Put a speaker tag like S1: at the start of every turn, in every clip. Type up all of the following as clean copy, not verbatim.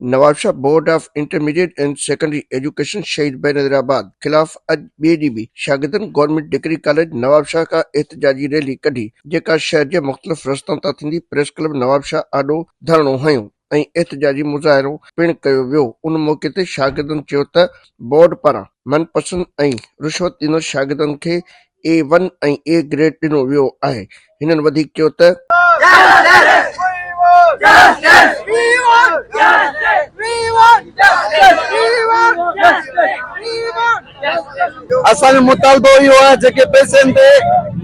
S1: Nawabshah board of intermediate and secondary education Shaheed Benazirabad خلاف اڄ ٻئي ڏينهن به شاگردن گورنمينٽ ڊگري ڪاليج نوابشاهه کان احتجاجي ريلي ڪڍي جيڪا شهر جي مختلف رستن تان ٿيندي پريس ڪلب نوابشاهه آڏو ڌرڻو هنيو ۽ احتجاجي مظاهرو پڻ ڪيو ويو ان موقعي تي شاگردن چيو ته بورڊ پاران من پسند ۽ رشوت ڏيندڙ شاگردن کي اي ون ۽ اي گريڊ ڏنو ويو آهي هنن وڌيڪ چيو ته.
S2: اسان جو مطالبو اهو آهي جيڪي پئسن تي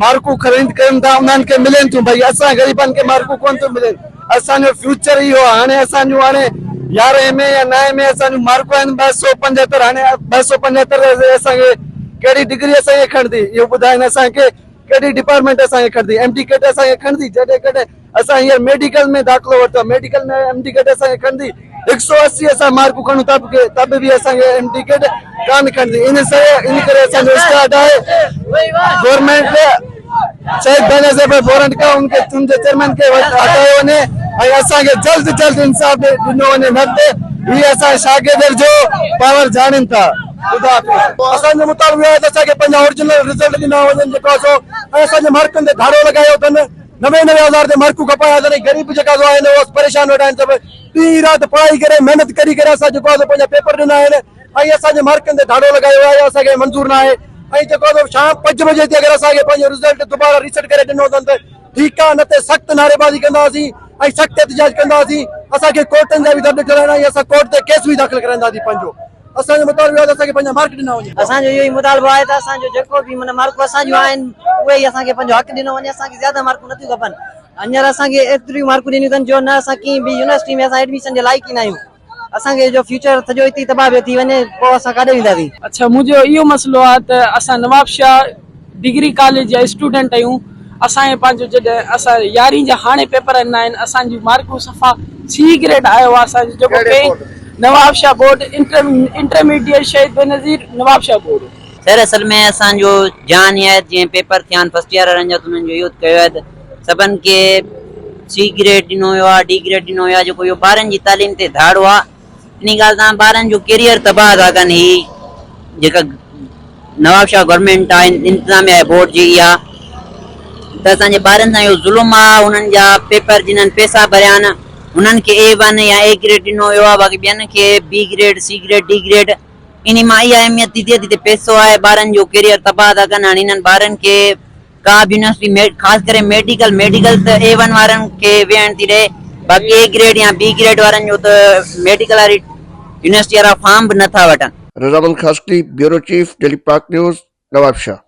S2: مارڪون خريد ڪرن ٿا انهن کي ملين ٿيون ڀئي اسان غريبن کي مارڪون ڪونه ٿيون ملن اسان جو فيوچر اهو آهي هاڻي اسان جون هاڻي يارهين ۾ يا نائين ۾ اسان جون مارڪون آهن 275 هاڻي 275 اسان کي ڪهڙي ڊگري اسان کي کڻندي اهو ٻڌائين اسان کي ڪهڙي ڊپارٽمينٽ اسان کي کڻندي ايم ڊي ڪيٽ اسان کي کڻندي جڏهن ڪڏهن اسان هينئر ميڊيڪل ۾ داخلو ورتو آهي ميڊيڪل ۾ ايم ڊي ڪيٽ اسان کي کڻندي هڪ سو اسي اسان مارڪون کڻون ته به ته به اسان کي ايم ڊي ڪيٽ ڪانه کڻندي ان سر ان ڪري اسان جو اسٽارٽ آهي گورنمينٽ شهيد بينظير بورنٽ کان ان کي ان جي چيئرمين کي هٽايو وڃي ۽ اسان کي جلد جلد انصاف ڏنو وڃي نه ته هي اسان شاگردن جو پاور ڄاڻين ٿا خدا حافظ.
S3: اسان جو مطالبو اهو آهي ته اسان کي پنهنجا اوريجنل رزلٽ ڏنا وڃن جيڪو آهي سو ۽ اسان جي مارڪن تي ڌاڙو لڳايو اٿن 90 90 هزار تي مارڪون کپايا اٿن ۽ غريب جيڪا سو آهن اهي پريشان ويٺا آهن سڀ ڏينهن رات پڙهائي ڪري محنت ڪري ڪري اسان جيڪو آهي سو پنهنجا پيپر ڏنا آهن ۽ اسان جي مارڪن تي ڌاڙو لڳايو آهي اسان کي منظور نه آهي ۽ جيڪو آهي سو شام 5 بجي تي اگر اسان کي پنهنجو رزلٽ دوباره ريسيٽ ڪري ڏنو اٿن ته ٺيڪ آهي نه ته سخت نعريبازي ڪنداسين ۽ سخت احتجاج ڪنداسين اسان کي ڪورٽن جا به در ڏٺل آهن ۽ اسان ڪورٽ تي ڪيس به داخل ڪرائينداسين پنهنجو اسان جو مطالبو اهو آهي ته اسان کي پنهنجا مارڪ ڏنا وڃن.
S4: اسان جو اهو ئي مطالبو آهي ته اسان جو جيڪو به معنيٰ مارڪون اسان جون آهن اهي ئي اسان کي پنهنجو حق ڏنو وڃي اسان کي زياده مارڪون نٿيون کپن هينئر اسان کي ايتريون مارڪون ڏنيون اٿن جو نه اسان ڪنهن به يونيورسٽي ۾ اسان ايڊميشن جي لائق ئي نه آهيون اسان کي جو فيوچر سڄو اتي تباهه پيو ٿي وڃي پوء اسان ڪاڏي وينداسين.
S5: اڇا منهنجو اهو مسئلو آهي ته اسان نوابشاهه ڊگري ڪاليج جا اسٽوڊنٽ آهيون اسان کي پنهنجو جڏهن اسان يارهين جا هاڻي پيپر ڏنا آهن اسان جون مارڪون صفا سي گريڊ آيو آهي اسان جو جيڪو ڪي Nawabshah board intermediate Shaheed Benazir Nawabshah board.
S6: Sir اصل ۾ اسان جو جان اها آهي ته جيئن پيپر ٿيا آهن فرسٽ ييئر وارن جا ته انهن جو اهو ڪيو آهي ته سڀن کي سي گريڊ ڏنو ويو آهي ڊي گريڊ ڏنو ويو آهي جيڪو اهو ٻارن جي تعليم تي ڌاڙو آهي انهي ڳالهه تان ٻارن جو ڪيريئر تباهه ٿا ڪن هي جيڪا نوابشاهه گورنمينٽ آهي انتظاميا آهي بورڊ جي اها ته اسان جي ٻارن سان اهو ظلم آهي انهن جا پيپر جنهن پيسا ڀريا آهن انهن کي اي ون يا اي گريڊ ڏنو ويو آهي باقي ٻين کي B grade C grade D grade انهي مان اها اهميت ٿي ٿئي ته هتي پيسو آهي ٻارن جو ڪيريئر تباهه ٿا ڪن هاڻي انهن ٻارن کي ڪا به يونيورسٽي ۾ خاص ڪري ميڊيڪل ميڊيڪل ته اي ون وارن کي ويهڻ ٿي ڏئي باقي اي گريڊ يا بي گريڊ وارن جو ته ميڊيڪل واري يونيورسٽي وارا فارم به نٿا وٺن.
S1: Razamand Khaskheli, bureau chief, daily Pak news, Nawabshah.